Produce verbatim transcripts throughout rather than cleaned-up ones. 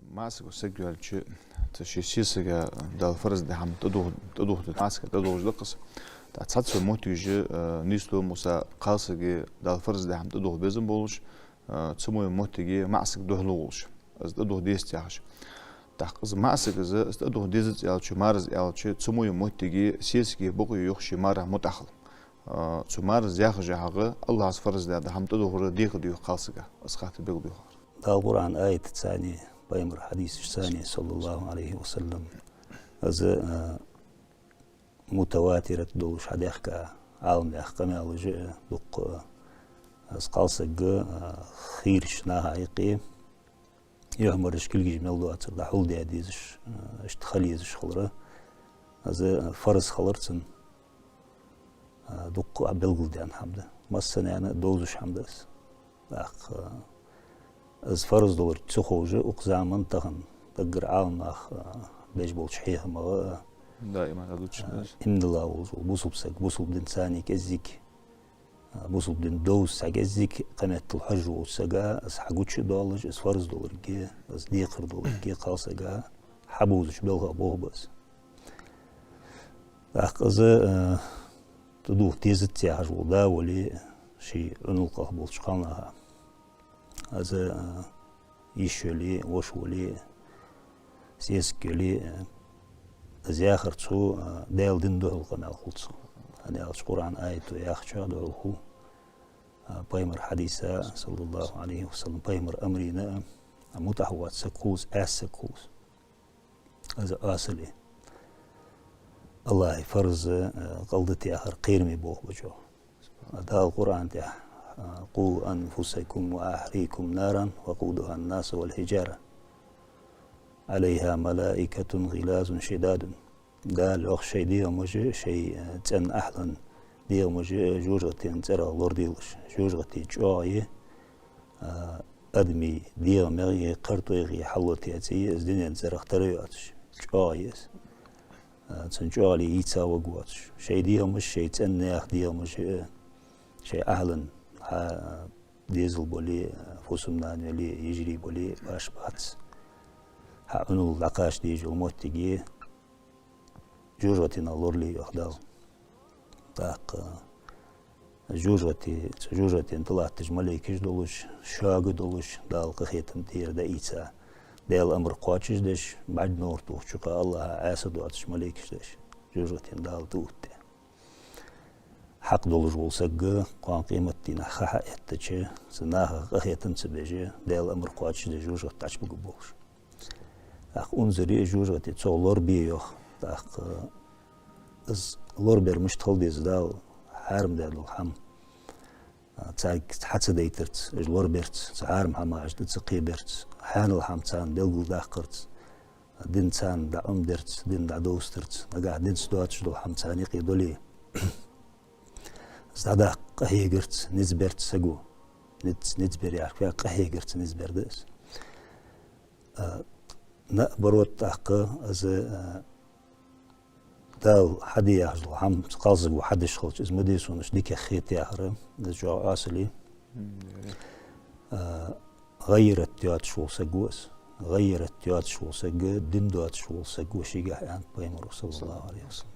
МаӀа саг саг йолча, цу ший сесага Дала фарз даь хӀама тӀадух-, тӀадух-, маӀа сага тӀадувхаш да-кх из. ТӀаккха цхьацца моттигаш, э, нийслу, масала, кхалсага Дала фарз даь хӀама тӀадух безам болаш, э, цу мо моттиге маӀа саг духьалвувлаш, из тӀадух дезац яхаш. ТӀаккха из маӀа саг из, из тӀадух дезац аьлча, мараз аьлча, цу мо моттиге сесага бокъо йоах ший марах мутӀахьал. Э, цу мараз яхача хьале, АллахӀа фарз даь хӀама тӀадувхар декхар да-кх кхалсага, из хаттар белгалдоахар. Дала Къуръан аятаца, пайхамара хьадисашца, саллаллахӀу Ӏалайхи ва саллам, из, э, мутаватират долаш хьадаьхка Ӏаламнаьха къамаьлаш а дукха, э, из кхалсаг, э, хийрача наха юкъе, юхьмараш, кулгаш мел доацар дӀахьулдаь дезаш, э, иштта хила езаш хилар, из, э, фарз хилар цунна, э, дукха белгалдаьнна хӀама да. Массанена а довзаш хӀама да из. ТӀаккха, э, из фарз долга ца ховш, укх заман тахан даггара Ӏаламнаха, э, беш болча хьехамах, э, даим дӀадувцаш, э, да из. Иман дилла волаш вола бусалба саг, бусалба динца цхьана кӀеззига, э, бусалба дин довза цхьа кӀеззига кхаметтал хьожаш волча сага из хьагучадоалаш, из фарз долга, из декхар долга кхалсага хьабувзаш белхах болх ба из. ТӀаккха из, э, тӀадувха дезац яхаш вола да вале, ший Ӏуналкхе болча кхалнаха, из, э, йиша йоле, воша вале, сесаг йоле, э, из яхар цо, э, Даьла дина духьала къамаьл хул цо. ХӀана аьлча Къуръан аято яхачох духьала хул, э, пайхамара хьадиса, саллаллахӀу Ӏалайхи ва саллам, пайхамара амарна, э, мутӀахьа воаца саг хул из, Ӏаьса саг хул из. Из Ӏаьсал АллахӀа фарз, э, кӀалдита яхар кхераме болх ба чӀоагӀа. Дала Къуръан тӀа, э: «قوا أنفسكم وأهليكم نارا وقودها الناس والحجارة عليها ملائكة غلاظ شداد». Дала йоах: шоай дегӀамаш а, шоай, э, цӀен ахьлан дегӀамаш а, э, жожагӀатен цӀерах лораделаш. ЖожагӀати чӀоагӀа я, э, адамий дегӀамех а, кхартойх а хьалотаьций, из дунен цӀерах тара йоацаш, чӀоагӀа я из. Э, цун чӀоагӀале йийца варг воацаш. Шоай дегӀамаш, шоай цӀен наьха дегӀамаш а, э, шоай ахьлан, хьа, э, дезал бале, э, фусам-нана йоле, йижарий бале, башха бац. Хьа Ӏуналла дӀакхача дезаш йола моттиг я, жожагӀатенах лорале, йоах Дала. ТӀаккха жожагӀате, цу жожагӀатен тӀа латташ малейкаш долаш, шога долаш, Дала къахетам тӀера дӀаийца, Даьла амар кхоачашдеш, бӀарг ногӀар тохача хана АллахӀа Ӏаьса доацаш малейкаш да уж, жожагӀатен Дала тӀаоттадаь. Хьакъ долаш вола саг, кхоана къематдийнахьа ха хьаэттача, цу нахах къахетам ца беш, Даьла амар кхоачашдеш жожагӀате дӀачубугаргболаш. ТӀаккха унзара жожагӀате цох лорабе, йоах. ТӀаккха из лорабар мишта хила деза? Дала хьарам даь дола хӀама, а, царга хьа ца дайтарца, уж лорабарца, цу хьарам хӀамах уж тӀа ца кхебарца, хьанал хӀама царна белгалдаккхарца, дин царна дӀаӀомадарца, дин дӀадовзийтарца, нагахьа динца доацаш дола хӀама царна юкъе дале, из дӀадаккха къахьегарца, низ барца саго. Низ, низ бар яхар фу я, къахьегарца низ бар да из. А, наоборот, тӀаккха из, а, Дала хьаде яхаш дола хӀама кхалсаго хьадеш хилча, из ма де сона, иштта дикагӀа хет яхар, из чӀоагӀа Ӏаьсал я. М, да. А, гӀайрат йоацаш вола саг ва из. ГӀайрат йоацаш вола саг, дин доацаш вола саг ва шийгахьа, аьннад пайхамаро, саллаллахӀу Ӏалайхи ва саллам.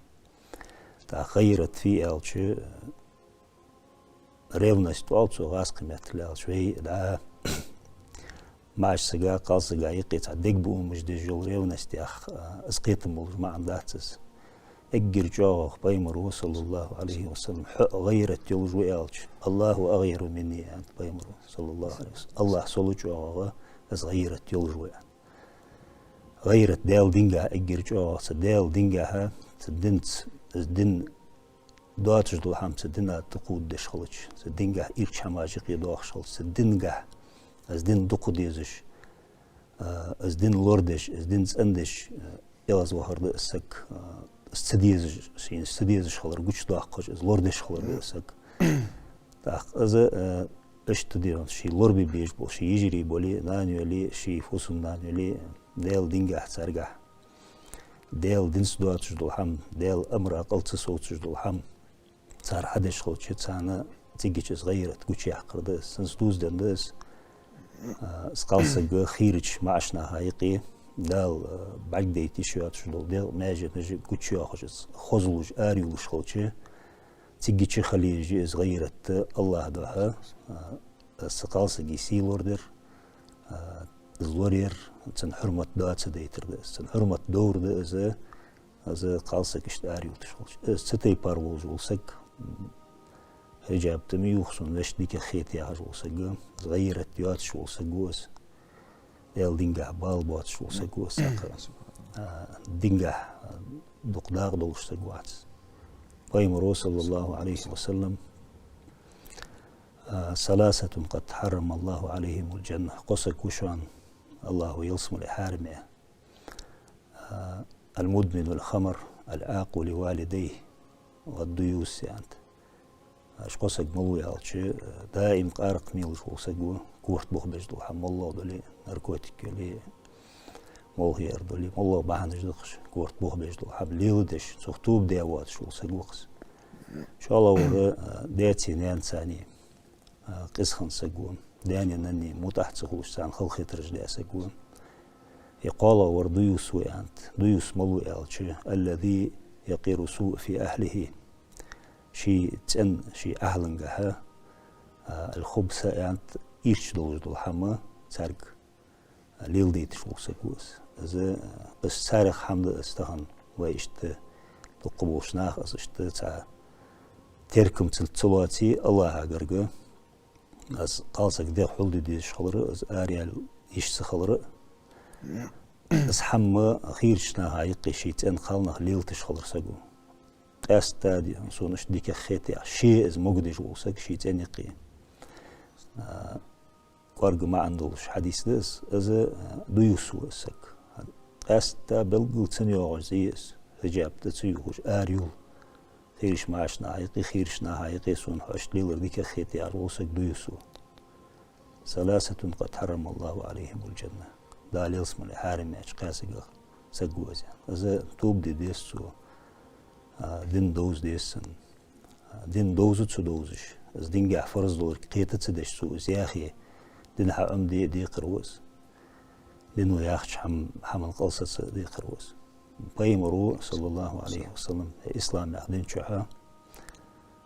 ТӀаккха гӀайрат фуй аьлча, ревность оал цох гӀазкхий меттала аьлча, вай, да, маӀача сага, кхалсага юкъе цхьа дегабуамаш деш йола ревность яха, а, из кхетам болаш маӀан дац из. Эггара чӀоагӀагӀа пайхамаро, саллаллахӀу Ӏалайхи ва саллам, хьо гӀайрат йолаш ва аьлча, «الله أغير مني», аьннад пайхамаро, саллаллахӀу Ӏалайхи ва саллам. АллахӀ сол чӀоагӀагӀа из гӀайрат йолаш ва, аьнна. ГӀайрат Даьла дингахьа эггара чӀоагӀагӀа, цу Даьла дингахьа, цу динца, из дин доацаш дола хӀама цу дина тӀакхувдадеш хилча, цу дингахьа ирча хӀамаш юкъе доахаш хилча, цу дингахьа из дин дукха дезаш, а, из дин лорадеш, из дин цӀендеш, а, эгӀазвахар да из саг, а, из ца дезаш, шийна ца дезаш хилар гучадоаккхаш, из лорадеш хилар да из саг. ТӀаккха из, а, иштта дегӀан ший лорабе безаш бола, ший йижарий бале, нана йоле, ший фусам-нана йоле, Даьла дингахьа царгахьа, Даьла динца доацаш дола хӀама, Даьла амара кӀал ца совцаш дола хӀама цар хьадеш хилча, царна цигача из гӀайрат гучаяккхар да из. Цунца дувзаденна да из, А, из кхалсаг хийрача маӀача наха юкъе, Дала, а, бӀаргадайта йиш йоацаш дола дегӀ, маьженаш гучайоахаш, из хозлуш, араювлаш хилча, цигача хила езаш я из гӀайрат АллахӀа духьа, а, из цу кхалсага сий лорадар, а, из лораяр, цун хьурмат доацадайтар да из. Цун хьурмат довр да из, из кхалсаг иштта араювлаш хилча. Из цу тайпара волаш вола саг, м, хиджаб тӀа ма ювха сона, вешта дикагӀа хета яхаш вола саг, из гӀайрат йоацаш вола саг ва из. Даьла дингахьа бала боацаш вола саг ва из, цхьаккха, а, дингахьа, а, дукха дакъа долаш саг вац из. Пайхамаро, صلى الله عليه وسلم, а, «ثلاثة قد حرم الله عليهم الجنة». Кхо саг ва шоана АллахӀа ялсмале хьарам яь. А, «المدمن الخمر، العاق لوالديه، والديوث», аьннад. Уж кхо саг малув аьлча, даим къаракъ мелаш вола саг ва, корта бух беш дола хӀама, моллагӀа дале а, наркотик яле а, молхаяр дале а, моллагӀа бахьанаш да-кх уж, корта бух беш дола хӀама леладеш, цох тоба даь воацаш вола саг ва-кх из. ШоллагӀвар, а, даьцеи наьнацеи, а, къиза хинна саг ва, даьнеи наннеи мутӀахьа ца хулаш, царна халахетараш даь саг ва. Е кхоалагӀвар дуюс ва, аьннад. Дуюс малув аьлча: «الذي يقر السوء في أهله». Ший цӀен, ший ахьлангахьа, а, الخبث, аьннад, ирча долаш дола хӀама царга леладайташ вола саг ва из. Из, а, из царех хӀама да из тахан, вай иштта дукха болча наха из иштта цхьа теркам ца, ца лоаций АллахӀа гарга. Из кхалсаг дегӀ хьулде дезаш хилар а, из араяла йиш ца хилар а. Из хӀама хийрача наха юкъе ший цӀен кхалнах лелаташ хилар саго. Къаьстта а, ди-, сона иштта дикагӀа хет яхаш, ше из могадеш вола саг ший цӀен юкъе. А, кӀоарга маӀан долаш хьадис да из, из, а, дуюс ва из саг. Къаьстта белггала ца йоагӀаш из, хиджаб тӀа ца ювхаш, араювл хийрача маӀача наха юкъе, хийрача наха юкъе сона хьо иштта лелар дикагӀа хет яхаш вола саг дуюс ва. «ثلاثة قد حرم الله عليهم الجنة». Дала ялсмале хьарам яьча кхаь сагах саг ва из, аьнна. Из тоба де деза цо, а, дин довза деза цунна. А, дин довза ца довзаш, из дингахьа фарз долга кхета ца деш цо из яхе, дин хьаӀомаде а декхар ва из. Дино яхача хӀам-, хӀаман кӀалсаца декхар ва из. Пайхамаро, صلى الله عليه وسلم, ислам яха дин чухьа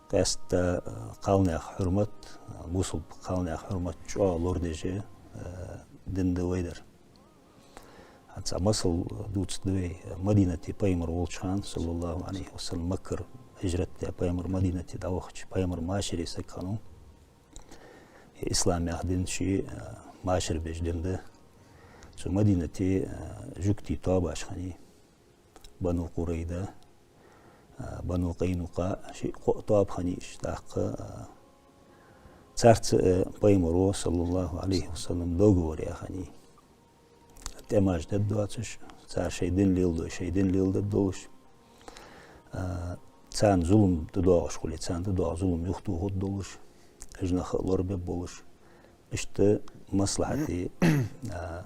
къаьстта, а, кхалнаьха хьурмат, а, бусалба кхалнаьха хьурмат чӀоагӀа лорадеш, а, дин да вай дар. ХӀанз цхьа масал дувцаргда вай. Мадинате Пайхамар волча хана, صلى الله عليه وسلم, Маккара хиджрат даь Пайхамар Мадинате дӀавахача, Пайхамар машаре саг хиннав. Ислам яха дин ше, а, машар беш дин да. Цу Мадинате, а, жугтий тоабаш хиннай. Бану Къурайза, а, Бану Къайнукъаъ, шиъ-кхоъ тоаба хиннай уж. ТӀаккха, а, царца, а, Пайхамаро, صلى الله عليه وسلم, договор яь хиннай. ТӀемаш дергдоацаш, цар шоай дин леладой, шоай дин леладергдолаш, а, царна зулам тӀадоагӀаш хуле, царна тӀадоагӀа зулам юхатохаргдолаш, уж нах а лорабергболаш, иштта маслахьате, а,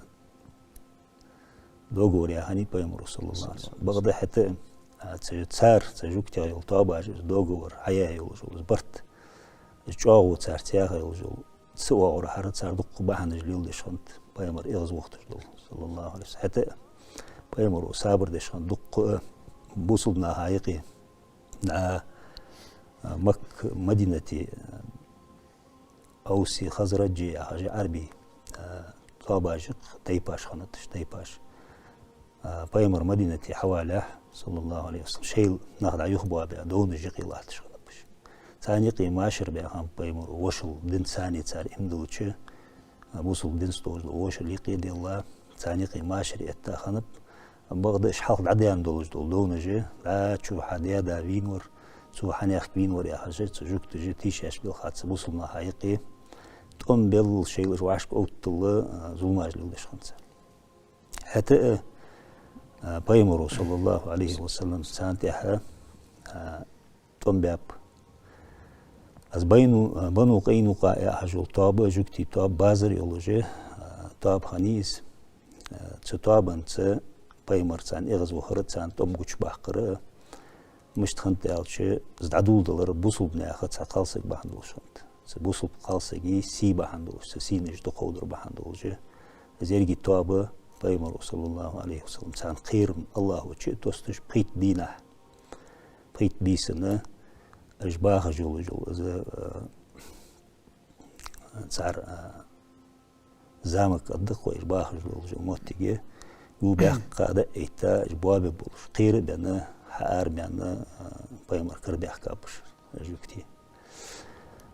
договор яь хиннай Пайхамаро, صلى الله عليه وسلم. Бакъда хӀаьта а, а, цу, цар, цу жугтех йола тоабаша из договор хьаяь йолаш йола из барт, из чӀоагӀо царца яьха йолаш йола, ца оагӀорахьара цар дуккха бахьанаш леладеш хиннад Пайхамар эгӀазвахийташ дола, صلى الله عليه وسلم. ХӀаьта а Пайхамаро сабар деш хиннад дуккха а бусалба наха юкъе. А, а, Мак-, Мадинате, а, Авси, Хазраджи яхаш Ӏарбий, а, тоабаш я-кх, тайпаш хиннад уж, тайпаш. А, Пайхамар Мадинате хьавалалехь, صلى الله عليه وسلم, шоайла нах дӀа-юха боабаь, довнаш юкъе латташ хиннаб уж. Царна юкъе машар баь хиннаб Пайхамаро, вошал динца цар иман диллача, а, бусалба динца тохаш дола вошал юкъе а делла, царна юкъе машар этта хиннаб. Бакъда уж хьалха дӀадаьнна долаш дола довнаш, дӀа чу хьа даь-да вийнавар, цо хьанехк вийнавар яхаш, цу жугташа тийшабелхаца бусалба наха юкъе тӀом беллал, шоайла уж вӀашка оттадалла, а, зуламаш леладеш хиннад цар. ХӀаьта а, а, Пайхамаро, صلى الله عليه وسلم, царна тӀехьа, а, тӀом баьб. Из Байну-, а, Бану Къайнукъаъ яхаш йола тоаба, жугтий тоаба, базар йолаш, а, тоаба хиннай из. А, цу тоабанца Пайхамар царна эгӀазвахар а, царна тӀом гучабаккхар а мишта хиннад аьлча, из дӀадоладалар бусалба наьха цхьа кхалсаг бахьан долаш хиннад. Цу бусалба кхалсага сий бахьан долаш, цу сийнаш дукхагӀдар бахьан долаш, из еррига тоаба Пайхамара, саллаллахӀу Ӏалайхи ва саллам, царна кхерам АллахӀа чу а тоссаш, пхийтта дийнахьа, пхийтта бийсанна, уж бахаш йолаш йола из, а, цар, а, замок а да-кх вай, уж бахаш йолаш йола моттиг, гу баьккха дӀа а этта, уж боабеш болаш, кхера а баьнна, хьаара а баьнна, а, Пайхамар кара баьхкаб уж, уж жугтий.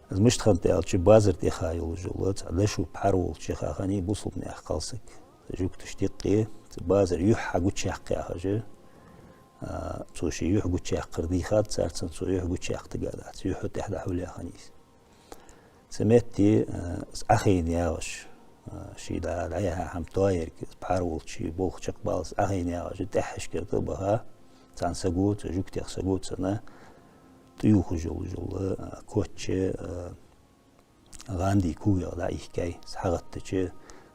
Из мишта хиннад аьлча, базар тӀа ха йолаш йола, цхьа дошо пхьар волча ха хиннай бусалба наьха кхалсаг. Жугташта юкъе, цу базара юхь хьагучаяккха яхаш, а, цо ший юхь гучаяккхар дийхад цар цунна, цо юхь гучаяккха тига дац, юхь тӀехьа дӀахьулъяь хиннай из. Цу метте, а, из Ӏохайна ягӀаш, а, ший дӀа-, дӀаяхьа хӀама тоаярг, из пхьар волча болх чакхбаллалца Ӏохайна ягӀаш, тӀехьашкара тӀа а баха, цхьан саго, цу жугтех саго цунна тӀаювхаш йолаш йола, а, коч, а, гӀандий кувгӀа дӀаихкай, из хьагӀаттача,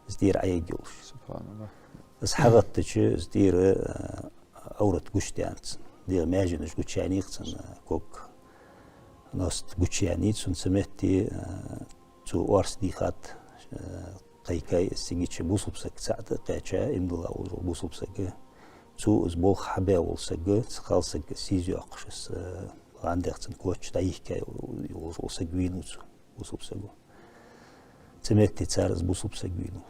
из тӀера Ӏоег йолаш. СубхьаналлахӀ. Из хьагӀаттача, из тӀера, а, Ӏоврат гучадаьннад цун. ДегӀа маьженаш гучаяьннай-кх цун, а, ког, ност гучаяьннай цун. Цу метте, а, цо орц дийхад, а, кхайкай, из цига чу бусалба саг цаӀ тӀа кхаьча, иман дилла волаш вола бусалба саг. Цо из болх хьабаь вола саг, цу кхалсага сийза йоаккхаш, из, а, гӀандех цун коч дӀаихкаяь йолаш вола саг вийнав цо, бусалба саго. Цу метте цар из бусалба саг вийнав.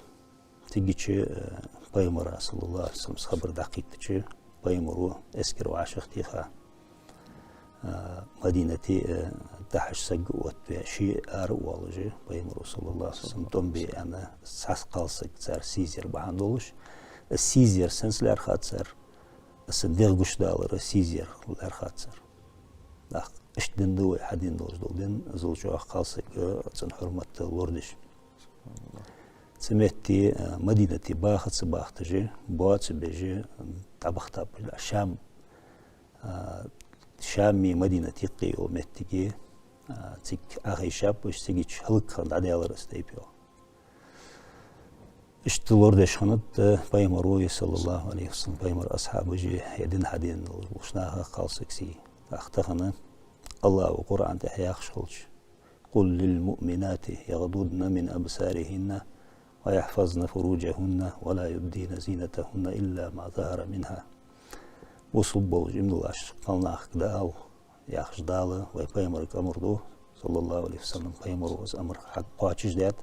Цига чу, э, Пайхамара, саллаллахӀу Ӏалайхи ва саллам, из хабар дӀакхийттача, Пайхамаро эскаро вӀашагӀтеха, э, Мадинате, э, дӀахьош саг оттаваь, ше ара а воалаш, Пайхамаро, саллаллахӀу Ӏалайхи ва саллам, тӀом бе аьнна, цхьа кхалсаг цар сийзар бахьан долаш, из сийзар сенца лаьрхӀад цар, из цун дегӀ гучадалар сийзар лаьрхӀад цар. ТӀаккха иштта дин да вай хьадена долаш дола дин, из чӀоагӀа кхалсаг, цун хьурмат лорадеш. Цу метте, а, Мадинате баха ца бахийташ, боа ца беш, дӀабахийтаб уж Шам, а, Шамеи Мадинатеи юкъе йола моттиг, а, цига Ӏохайшаб уж, цига чу хӀалакхинна дӀадаьлар из тайпа йоах. Иштта лорадеш хиннад, э, Пайхамаро, саллаллахӀу Ӏалайхи ва саллам, Пайхамара асхьабаша, е дин хьадена долаш болча наха кхалсага сий. ТӀаккха тахан АллахӀа Къуръан тӀа яхаш хилча: «قل للمؤمنات يغضضن من أبصارهن ويحفظن فروجهن ولا يبدين زينتهن إلا ما ظهر منها». Бусалба болаш иман диллача кхалнахага дӀаала, яхаш Дала вай Пайхамарга амар ду, саллаллахӀу Ӏалайхи ва саллам, Пайхамаро из амар хьакхоачашдаьд,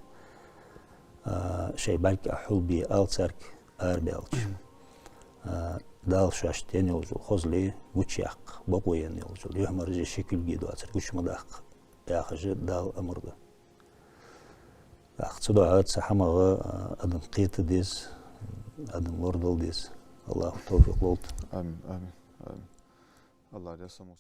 а, шоай бӀарг а хьулбе ала царга арабаьлча. А, Дала шоашта енна йолаш йола хозал гучаяккха, бокъо енна йолаш йола юхьмараш ши кулге доацар гуча ма даккха, яхаш Дала амар ду. ТӀаккха цудухьа цу хӀамах, а, адам кхета деза, адам лорадала деза. АллахӀа товфикъ лолда. Амин, амин, амин. АллахӀ раьза хилва.